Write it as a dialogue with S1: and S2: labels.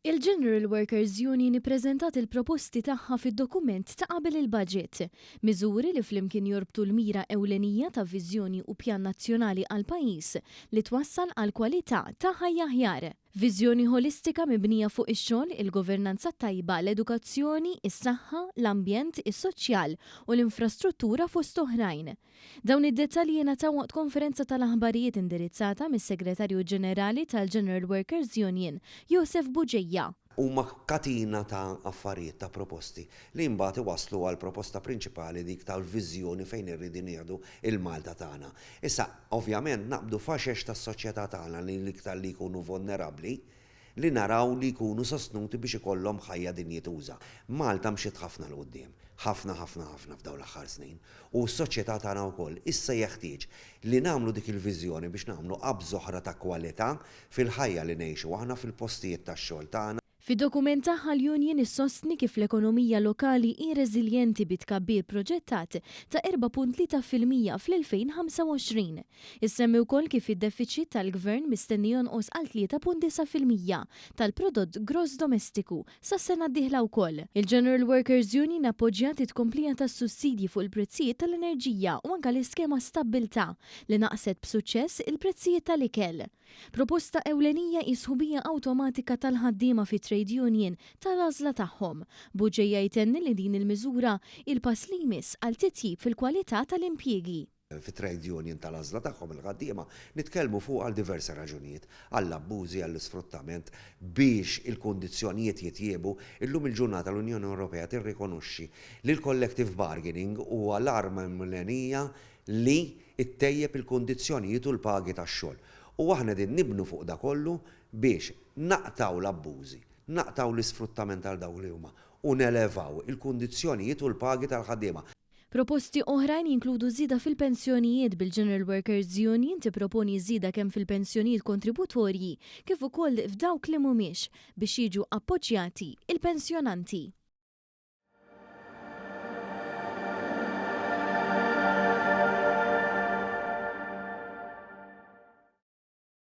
S1: Il-General Workers Union ippreżentat il-proposti tagħha fid-dokument ta' qabel il-budget. Miżuri li flimkien jorbtu l-mira ewlenija ta' viżjoni u pjan nazzjonali għall-pajjiż li twassal għal kwalità ta' ħajja aħjar. Viżjoni ħolistika mibnija fuq ix-xogħol, il-governanza t-tajba, l-edukazzjoni, is-saħħa, l-ambjent, is-soċjal u l-infrastruttura fost oħrajn. Dawn id-dettalji ingħataw waqt konferenza tal-aħbarijiet indirizzata mis-Segretarju Ġenerali tal-General Workers Union, Josef Bugeja.
S2: Huma katina ta' affarijiet, ta' proposti, li mbagħad iwasslu għall-proposta prinċipali dik tal-viżjoni fejn irridu nieħdu il-Malta tagħna. Issa, ovvjament, naqbdu faxex tas-soċjetà tagħna li l-iktar li jkunu vulnerabbli, li naraw li jkunu sostnuti biex ikollhom ħajja dinjituża. Malta mxiet ħafna 'l quddiem, ħafna ħafna ħafna f'dawn l-aħħar snin, u s-soċjetà tagħna wkoll. Issa jeħtieġ li nagħmlu dik il-viżjoni biex nagħmlu qabża oħra ta' kwalità fil-ħajja li ngħixu aħna fil-postijiet tax-xogħol tagħna.
S1: Fid-dokument tagħha l-Union issostni kif l-ekonomija lokali hi reżiljenti bi tkabbir proġettat ta' 4.3% fl-2025. Issemmi wkoll kif id-defiċit tal-Gvern mistenni jonqos għal 3.9% tal-prodott gross domestiku sas-sena d-dieħla wkoll. Il-General Workers Union appoġġjat it-tkomplija tas-sussidji fuq il-prezzijiet tal-enerġija u anke l-iskema Stabbiltà li naqqset b'suċċess il-prezzijiet tal-ikel. Proposta ewlenija hi sħubija awtomatika tal-ħaddiema fi trade union tal-għażla tagħhom. Bugeja jtenni li din il-miżura hi l-pass li jmiss għal titjib fil-kwalità tal-impjiegi.
S2: Fi trade union tal-għażla tagħhom il-ħaddiema nitkellmu fuq għal diversi raġunijiet, għall-abbużi, għall-isfruttament, biex il-kundizzjonijiet jitjiebu. Illum il-ġurnata l-Unjoni Ewropea tirrikonoxxi li l-collective bargaining huwa l-arma ewlenija li ttejjeb il-kundizzjonijiet u l-pagi tax-xogħol. U aħna qegħdin nibnu fuq da kollu biex naqtgħu l-abbużi, naqtgħu l-isfruttament għal dawk li huma u nelevaw il-kundizzjonijiet u l-pagi tal-ħaddiema.
S1: Proposti oħrajn jinkludu żieda fil-pensjonijiet, bil-General Workers Union tipproponi żieda kemm fil-pensjonijiet kontributorji kif ukoll f'dawk li mhumiex biex jiġu appoġġjati l-pensjonanti.